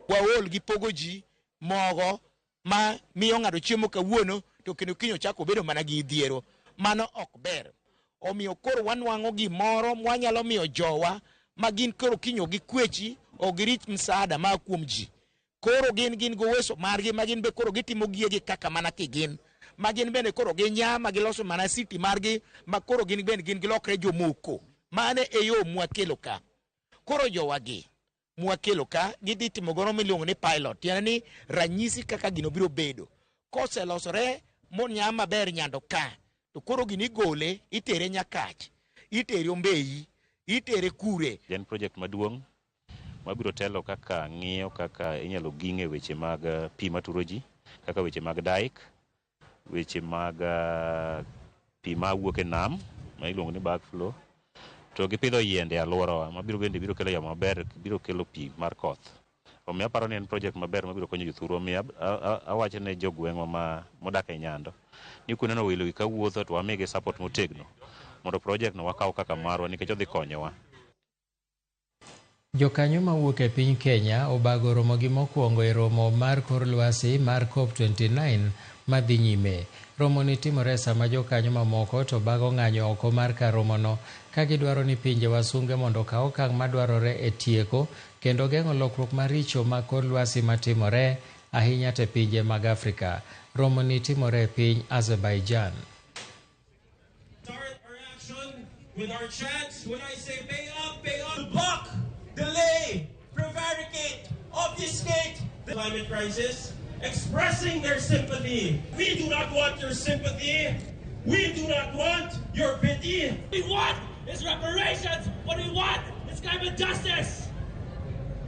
Waol gi pogo ji mogo ma miyo ng'ato chiemo kawuono to kendo kiny ochako obedo mana gi dhiero. Mano ok ber. Omiyo koro wanwang'o gimoro mwanyalo miyo jowa ma gin koro kiny ok gikwechi, ok girit msaada maa kuom ji. Koro gin goweso margi ma gin be koro gitimo giegi kaka mana kigin. Ma gin bende koro ginya ma giloso mana city margi ma koro gin bende gin gilokre jomoko. Mane e yo mwakelo ka. Koro jowagi mwakelo ka gidhi timo goro miluongo ni pilot, tiende ni ranyisi kaka gino biro bedo. Koselosore monya maber Nyando ka, to koro gini igole itere Nyakach, itere Ombeyi, itere Kure. En project maduong' mabiro telo kaka ng'iyo kaka inyalo ging'e weche mag pi maturo ji, kaka weche mag dike, weche mag pi mawuok e nam ma iluongo ni backflow, to gipidho yiende e alworawa mabiro bende biro kelo yamo maber, biro kelo pi mar koth. Omiyo aparo ni en project maber mabiro konyo jothurwa. Omiyo awacho ne jogweng'wa ma modak e Nyando ni kuneno welo gi kawuotho to wamigi support motegno mondo project no wakaw kaka marwa nikech odhi konyowa. Jokanyo mawuok e piny Kenya obago romogi mokwongo e romo mar kor lwasi mar COP29 madhi nyime. Romoni timore sama jokanyo mamoko to bago ng'anyo oko mar kar romono ka gidwaro ni pinje wasunge mondo okaw okang' madwarore e tieko kendo geng'o lokruok maricho mag kor lwasi matimore ahinya te pinje mag Afrika. Romoni timore e piny Azerbaijan. With our chants, when I say pay up, block, delay, prevaricate, obfuscate the climate crisis, expressing their sympathy. We do not want your sympathy. We do not want your pity. What we want is reparations. What we want is climate justice.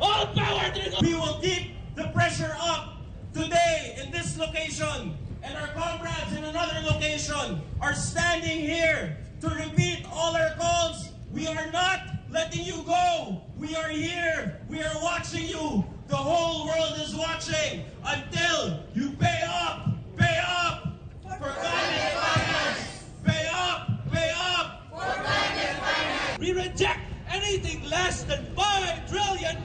All power to the... We will keep the pressure up today in this location, and our comrades in another location are standing here to repeat all our calls. We are not letting you go. We are here. We are watching you. The whole world is watching until you pay up. Pay up for climate finance. Pay up. Pay up for climate finance. We reject anything less than $5 trillion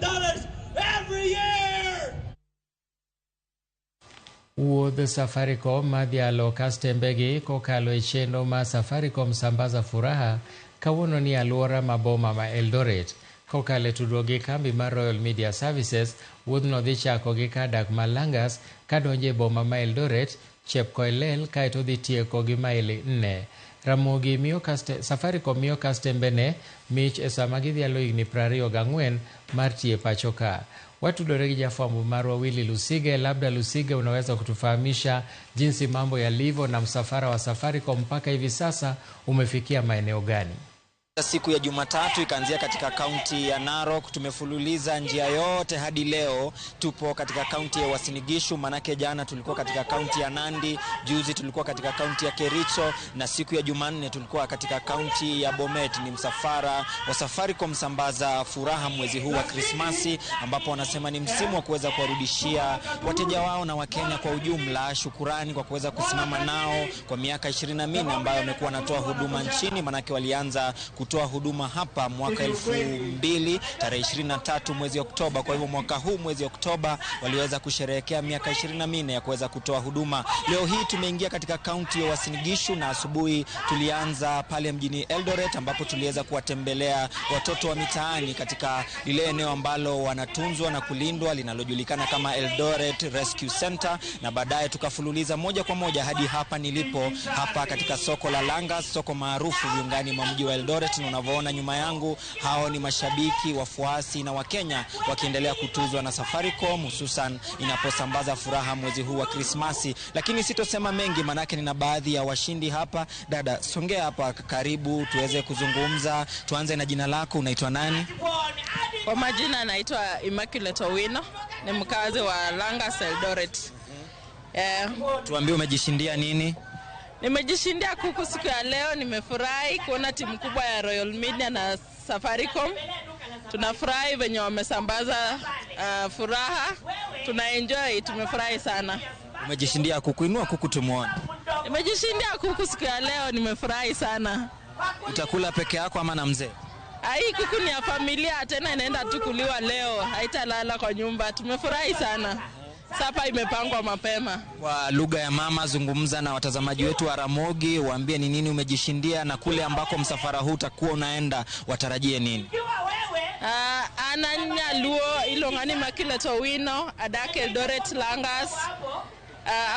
every year. Wuodh Safaricom madhialo kastembegi kokalo e chenro mar Safaricom Sambaza Furaha kawuono ni alwora ma boma ma Eldoret. Kokalo e tudruok gi kambi mar Royal Media Services, wuodhno dhi chako gi kar dak ma Langas kadonjo e boma ma Eldoret, Chepkoilel kaeto dhi tieko gi maili 4. Ramogi miyo Safaricom miyo kastembene mich e sama gidhialo higni 24 mar tiyo e pacho ka. Watudore gi jafwambo marwa Willy Lusige. Labda Lusige, unaweza kutufahamisha jinsi mambo yalivyo na msafara wa Safaricom mpaka hivi sasa umefikia maeneo gani? Siku ya Jumatatu ikaanzia katika kaunti ya Narok, tumefululiza njia yote hadi leo tupo katika kaunti ya Uasin Gishu, manake jana tulikuwa katika kaunti ya Nandi, juzi tulikuwa katika kaunti ya Kericho na siku ya Jumanne tulikuwa katika kaunti ya Bomet. Ni msafara wa Safaricom Sambaza Furaha mwezi huu wa Krismasi, ambapo wanasema ni msimu wa kuweza kuwarudishia wateja wao na Wakenya kwa ujumla shukurani kwa kuweza kusimama nao kwa miaka 24 ambayo wamekuwa wanatoa huduma nchini, manake walianza kutoa huduma hapa mwaka 2000 tarehe 23 mwezi Oktoba. Kwa hivyo mwaka huu mwezi Oktoba waliweza kusherehekea miaka 24 ya kuweza kutoa huduma. Leo hii tumeingia katika kaunti ya Uasin Gishu na asubuhi tulianza pale mjini Eldoret ambapo tuliweza kuwatembelea watoto wa mitaani katika lile eneo ambalo wanatunzwa na kulindwa linalojulikana kama Eldoret Rescue Center, na baadaye tukafululiza moja kwa moja hadi hapa nilipo hapa katika soko la Langas, soko maarufu viungani mwa mji wa Eldoret. Na unavyoona nyuma yangu, hao ni mashabiki, wafuasi na Wakenya wakiendelea kutuzwa na Safaricom, hususan inaposambaza furaha mwezi huu wa Krismasi. Lakini sitosema mengi manake nina baadhi ya washindi hapa. Dada, songea hapa karibu tuweze kuzungumza. Tuanze na jina lako, unaitwa nani? Kwa majina naitwa Immaculate Owino, ni mkazi wa Langas Eldoret. Tuambie umejishindia nini? Nimejishindia kuku siku ya leo. Nimefurahi kuona timu kubwa ya Royal Media na Safaricom. Tunafurahi venye wamesambaza furaha. Tunaenjoy, tumefurahi sana. Umejishindia kuku, inua kuku tumuone. Nimejishindia kuku siku ya leo, nimefurahi sana. Utakula peke yako ama na mzee? Hii kuku ni ya familia, tena inaenda tu kuliwa leo, haitalala kwa nyumba. Tumefurahi sana. Supper imepangwa mapema. Kwa lugha ya mama, zungumza na watazamaji wetu wa Ramogi, waambie ni nini umejishindia na kule ambako msafara huu utakuwa unaenda watarajie nini? An an nyaluo iluonga ni Makilet Owino, adak Eldoret Langas.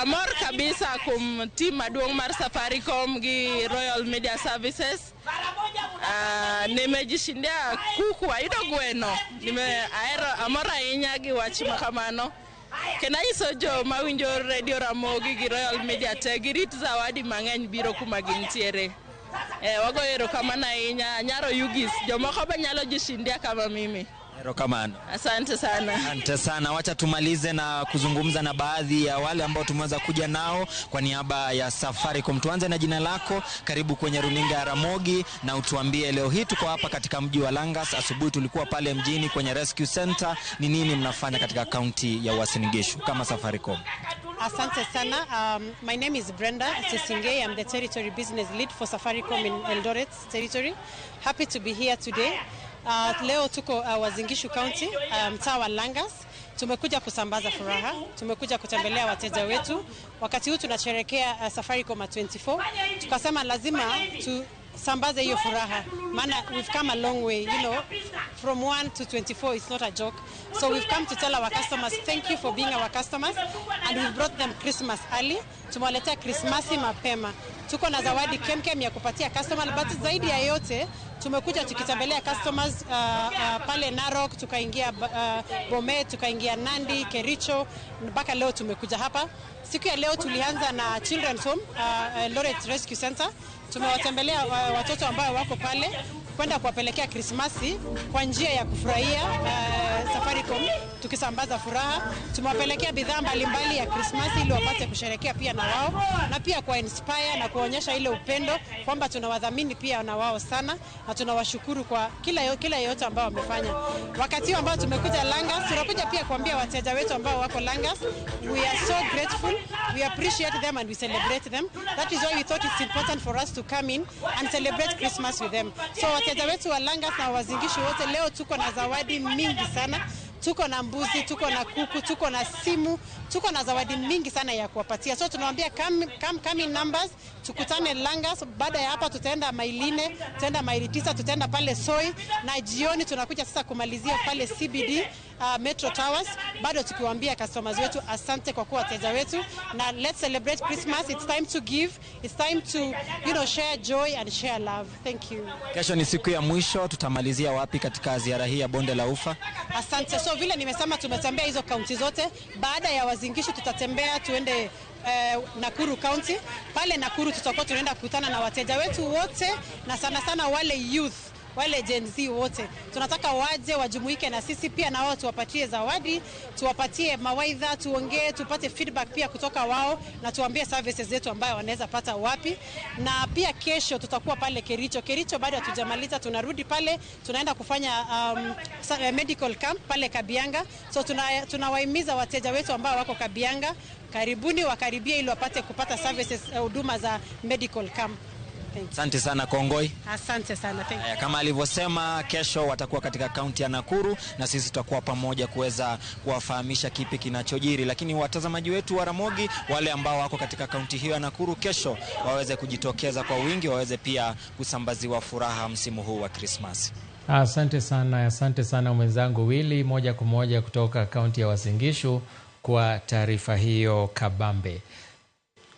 Amor kabisa kuom team maduong' mar Safaricom gi Royal Media Services. Nimejishindia kuku, ayudo gweno. Nime ahero, amor ahinya gi wach ma kamano. Kendo anyiso jo mawinjo Radio Ramogi gi Royal Media te girit zawadi mang'eny biro kuma gintiere. Wagoyo erokamano ahinya. Nyaro Yugis, jomoko be nyalo jishindia kama mimi. Erokamano. Asante sana. Asante sana. Wacha tumalize na kuzungumza na baadhi ya wale ambao tumeweza kuja nao kwa niaba ya Safaricom. Tuanze na jina lako, karibu kwenye runinga ya Ramogi na utuambie leo hii tuko hapa katika mji wa Langas. Asubuhi tulikuwa pale mjini kwenye Rescue Center. Ni nini mnafanya katika kaunti ya Uasin Gishu kama Safaricom? Asante sana. My name is Brenda Chesingei. I'm the territory business lead for Safaricom in Eldoret territory. Happy to be here today. Leo tuko Uasin Gishu County, mtaa wa Langas. Tumekuja kusambaza furaha, tumekuja kutembelea wateja wetu. Wakati huu tunasherehekea Safaricom at 24. Tukasema lazima tusambaze hiyo furaha, maana we've come a long way, from 1 to 24 is not a joke. So we've come to tell our customers thank you for being our customers, and we've brought them Christmas early. Tumewaletea Christmasi mapema. Tuko na zawadi kemkem ya kupatia customer, but zaidi ya yote tumekuja tukitembelea customers pale Narok, tukaingia Bomet, tukaingia Nandi, Kericho, mpaka leo tumekuja hapa. Siku ya leo tulianza na Children's Home, Eldoret Rescue Center. Tumewatembelea watoto ambao wako pale kwenda kuwapelekea Krismasi kwa njia ya kufurahia Safaricom, tukisambaza furaha. Tumewapelekea bidhaa mbalimbali ya Krismasi ili wapate kusherehekea pia na wao, na pia kwa inspire na kuonyesha ile upendo kwamba tunawadhamini pia na wao sana, na tunawashukuru kwa kila yote ambao wamefanya. Wakati ambao tumekuja Langas, tunakuja pia kuambia wateja wetu ambao wako Langas, we are so grateful, we appreciate them and we celebrate them. That is why we thought it's important for us to come in and celebrate Christmas with them. So wateja wetu wa Langas na Uasin Gishu wote, leo tuko na zawadi mingi sana. Tuko na mbuzi, tuko na kuku, tuko na simu, tuko na zawadi mingi sana ya kuwapatia. So tunawaambia come in numbers, tukutane Langas. Baada ya hapa tutaenda maili 4, tutaenda maili 9, tutaenda pale Soi, na jioni tunakuja sasa kumalizia pale CBD, Metro Towers. Bado tukiwaambia customers wetu asante kwa kuwa wateja wetu, na let's celebrate Christmas. It's time to give, it's time to share joy and share love. Thank you. Kesho ni siku ya mwisho, tutamalizia wapi katika ziara hii ya Bonde la Ufa? Asante. So vile nimesema tumetembea hizo kaunti zote. Baada ya Uasin Gishu tutatembea tuende Nakuru County. Pale Nakuru tutakuwa tunaenda kukutana na wateja wetu wote, na sana sana wale youth, wale Gen Z wote. Tunataka waje wajumuike na sisi pia, na wao tuwapatie zawadi, tuwapatie mawaidha, tuongee, tupate feedback pia kutoka wao, na tuambie services zetu ambayo wanaweza pata wapi. Na pia kesho tutakuwa pale Kericho. Kericho bado hatujamaliza, tunarudi pale, tunaenda kufanya medical camp pale Kabianga. So tunawahimiza wateja wetu ambao wako Kabianga, karibuni wakaribie ili wapate kupata services, huduma za medical camp. Asante sana Kongoi. Asante sana. Thank you. Kama alivyosema, kesho watakuwa katika kaunti ya Nakuru na sisi tutakuwa pamoja kuweza kuwafahamisha kipi kinachojiri. Lakini watazamaji wetu wa Ramogi, wale ambao wako katika kaunti hiyo ya Nakuru, kesho waweze kujitokeza kwa wingi, waweze pia kusambaziwa furaha msimu huu wa Krismasi. Asante sana, asante sana mwenzangu Willy, moja kwa moja kutoka kaunti ya Uasin Gishu kwa taarifa hiyo kabambe.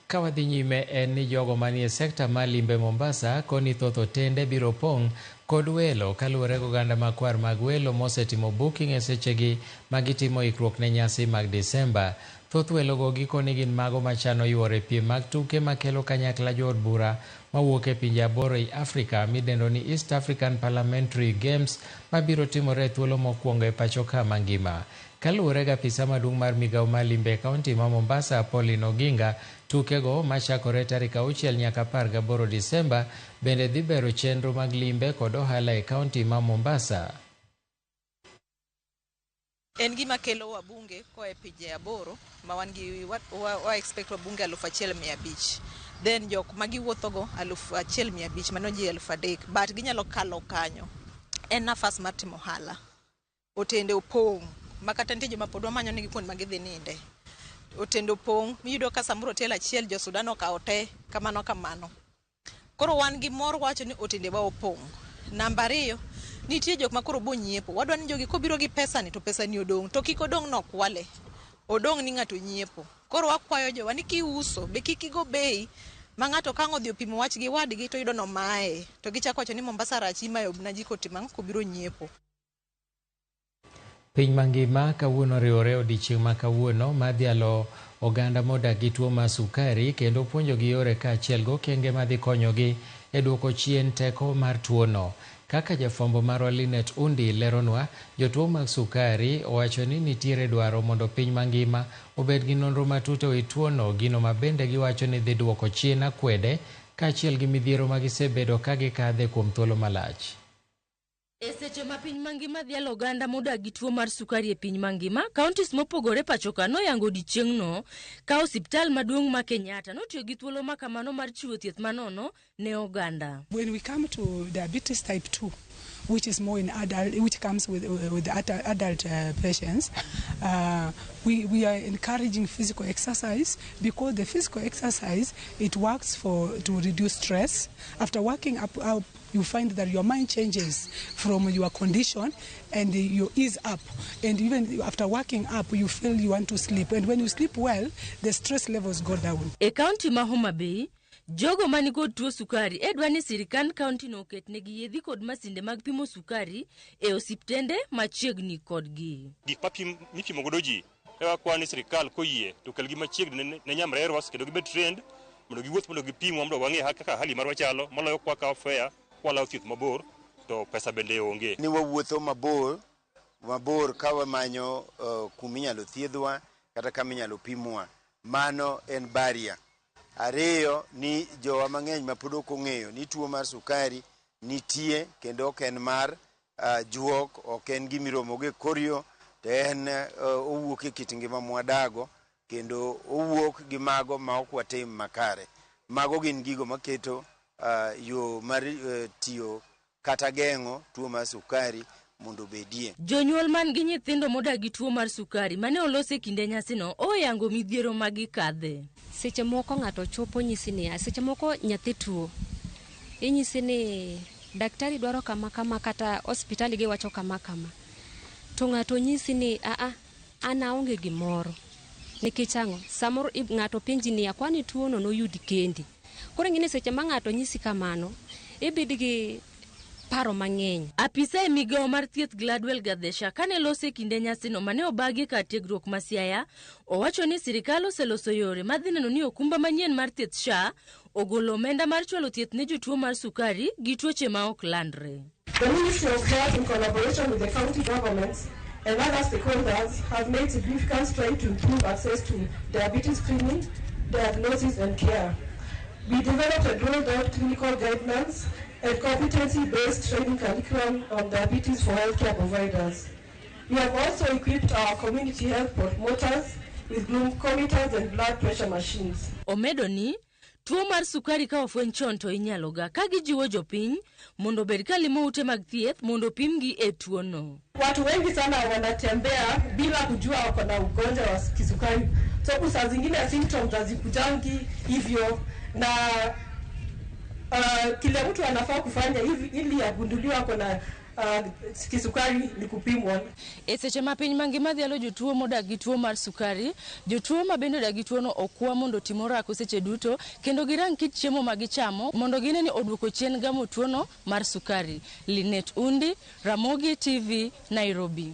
Ka wadhi nyime en ni jogo manie sekta mar limbe Mombasa koni thoth otende biro pong' kod welo kaluwore gi oganda makwar mag welo mosetimo booking e sechegi magitimo ikruok ne nyasi mag Disemba. Thoth welogo gikoni gin mago machano yuoro e piem mag tuke makelo kanyakla jood bura mawuok e pinje 8 ei Afrika midendo ni East African Parliamentary Games mabiro timore e thuolo mokwongo e pacho ka mangima. Kaluwore gi apisa maduong' mar migawo mar limbe e kaunti ma Mombasa, Pauline Oginga, tukego machakore tarik 6 nyaka 18 Disemba bende dhi bero chenro mag limbe kod ohala e kaunti ma Mombasa. En gima kelo wabunge koa e pinje 8 ma wan gi wa expect wabunge 1500. Then jok ma giwuothogo 1500 mano ji 3000, but ginyalo kalo kanyo. En nafas mar timo ohala. Otende opong' ma kata nitie joma pod wamanyo nigi kuonde ma gidhi ninde. Otende opong' miyudo ka samoro otel achiel jo Sudan okawo te kamano kamano. Koro wan gi mor wacho ni otendewa opong'. Namba ariyo, nitie jok ma koro bo nyiepo. Wadwa ni jogi kobiro gi pesa ni to pesa ni odong', to kik odong' nokwale. Odong' ni ng'ato nyiepo. Koro wakwayo jowa ni kiuso be kik igo bei ma ng'ato ka ang' odhi opimo wach gi wadgi to yudo nomaye. To gichako wacho ni Mombasa rach imayo na ji kotimo ang'o kobiro nyiepo. Piny mangima kawuono oriwore odiechieng' ma kawuono mar dhialo oganda modak gi tuo mar sukari kendo puonjogi yore kaachiel gi okenge madhi konyogi e duoko chien teko mar tuono. Kaka jafwambo marwa Linet Undi leronwa, jotuo mag sukari owacho ni nitiere dwaro mondo piny mangima obed gi nonro matut ewi tuono, gino ma bende giwacho ni dhi duoko chien akwede kaachiel gi midhiero ma gisebedo ka gikadhe kuom thuolo malach. E seche ma piny mangima dhialo oganda modak gi tuo mar sukari e piny mangima, counties mopogore pachoka noyango odiechieng'no ka osiptal maduong' ma Kenyatta notiyo gi thuolo ma kamano mar chiwo thieth manono ne oganda. When we come to diabetes type 2, which is more in adult, which comes with adult patients, we are encouraging physical exercise because the physical exercise, it works for to reduce stress. After working up, you find that your mind changes from your condition and you ease up. And even after working up, you feel you want to sleep. And when you sleep well, the stress levels go down. E kaunti ma Homa Bay, jogo manikod tuo sukari e dwa ni sirikand kaunti no oketnegi yedhi kod masinde mag pimo sukari e osiptende machiegni kodgi. Gik mipimo godo ji e wakwa ni sirikal koyie to kelgi machiegni ne nyamrerwa kendo gibed trained mondo giwuoth mondo gipimwa mondo wang'e kaka hali marwa chalo moloyo kwa kawo fare kwalawo thieth mabor to pesa bende onge. Ni wawuotho mabor mabor ka wamanyo kuminyalo thiedhwa kata kaminyalo pimwa. Mano en barrier. Ariyo ni jowa mang'eny ma pod ok ong'eyo ni tuo mar sukari nitie kendo ok en mar juok, ok en gimiromo go e kor yo, to en owuok e kit ngima mwadago kendo owuok gi mago ma ok watim makare. Mago gin gigo maketo yo mar tiyo kata geng'o tuo mar sukari mondo obedie. Jonyuol man gi nyithindo modak gi tuo mar sukari mane olos e kinde nyasino oyango midhiero ma gikadhe. Seche moko ng'ato chopo nyisi niya, seche moko nyathi tuo, inyisi ni daktari dwaro kama kama kata osiptal giwacho kama kama, to ng'ato nyisi ni aa an aonge gimoro. Nikech ang'o? Samoro ng'ato penji niya, kwani tuono noyudi kendi? Koro ing'e ni seche ma ng'ato nyisi kamano, ibed gi paro mang'eny. Apisa e migawo mar thieth Gladwell Gadesha kane lose e kinde nyasino mane obagi kar tiegruok ma Siaya, owacho ni sirikal oseloso yore madhi neno ni okumba manyien mar thieth SHA ogolo omenda mar chwalo thieth ne jotuo mar sukari gi tuoche ma ok landre. The Ministry of Health, in collaboration with the county governments and other stakeholders, have made significant strides to improve access to diabetes screening, diagnosis and care. We developed and rolled out clinical guidelines and competency-based training curriculum on diabetes for healthcare providers. We have also equipped our community health promoters with glucometers and blood pressure machines. Omedo ni tuo mar sukari ka ofweny chon to inyalo ga ka gijiwo jopiny mondo obed ka limo ute mag thieth mondo opimgi e tuono. Watu wengi sana wanatembea bila kujua wako na ugonjwa wa kisukari. So saa zingine symptoms hazikujangi hivyo, na kile mtu anafaa kufanya hivi ili agunduliwe ako na kisukari ni kupimwa. E seche ma piny mangima dhialo jotuo modak gi tuo mar sukari, jotuo ma bende odak gi tuono okwa mondo otim orako seche duto kendo girang kit chiemo ma gichamo mondo gine ni oduoko chien gamo tuono mar sukari. Linet Undi, Ramogi TV, Nairobi.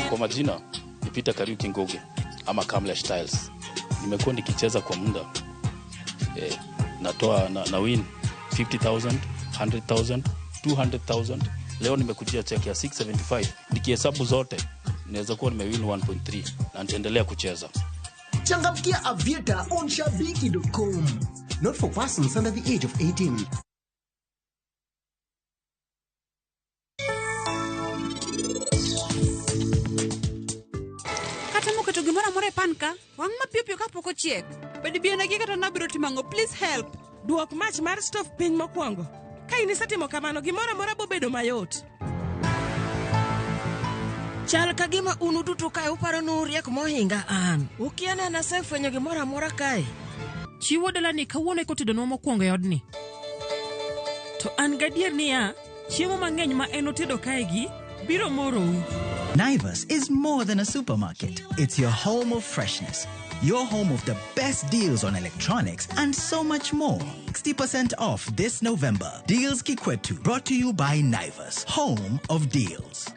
Kwa majina ni Peter Kariuki Ngugi ama Kamlesh Styles. Nimekuwa nikicheza kwa muda. Natoa na win 50,000, 100,000, 200,000. Leo nimekujia check ya 675. Nikihesabu zote naweza kuwa nimewin 1.3 na nitaendelea kucheza. Changamkia Aviator on shabiki.com. Not for persons under the age of 18. Kata moketo gimoro amora e pan ka, wang' mapiyo piyo kapok ochiek. Bed bienagi kata nabiro timo ang'o, please help. Duok mach mar stove piny mokwongo. Ka in isetimo kamano, gimoro amora bobedo mayot. Chal ka gima un uduto kae uparo ni uriek mohinga an. Ukia ni an asefwenyo gimoro amora kae. Chiwo dalani kawuono eka otedonwa mokwongo e odni. To an gadier niya, chiemo mang'eny ma en otedo kaegi biro morou. Naivas is more than a supermarket. It's your home of freshness, your home of the best deals on electronics and so much more. 60% off this November. Deals Kikwetu, brought to you by Naivas, home of deals.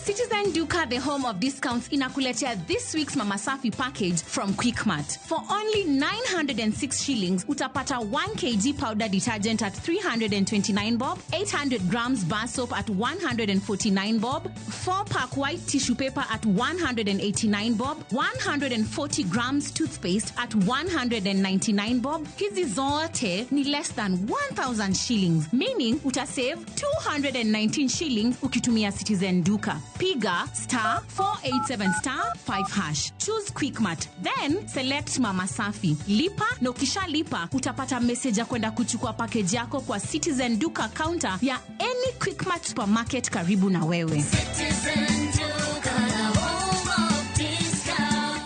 Citizen Duka, the home of discounts, inakuletea this week's Mama Safi package from Quickmart. For only 906 shillings, utapata 1 kg powder detergent at 329 bob, 800 grams bar soap at 149 bob, 4 pack white tissue paper at 189 bob, 140 grams toothpaste at 199 bob. Hizi zote ni less than 1000 shillings, meaning utasave 219 shillings ukitumia Citizen Duka. Piga star 487 star 5 hash. Choose Quickmart, then select Mama Safi. Lipa na ukishalipa utapata message ya kwenda kuchukua package yako kwa Citizen Duka counter ya any Quickmart supermarket karibu na wewe. Citizen Duka, the home of discount.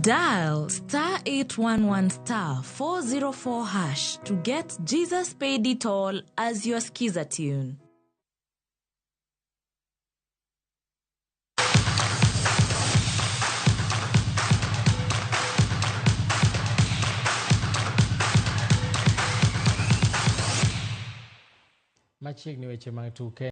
Dial star 811 star 404 hash to get Jesus Paid It All as your skiza tune. Machiegni weche mag tuke.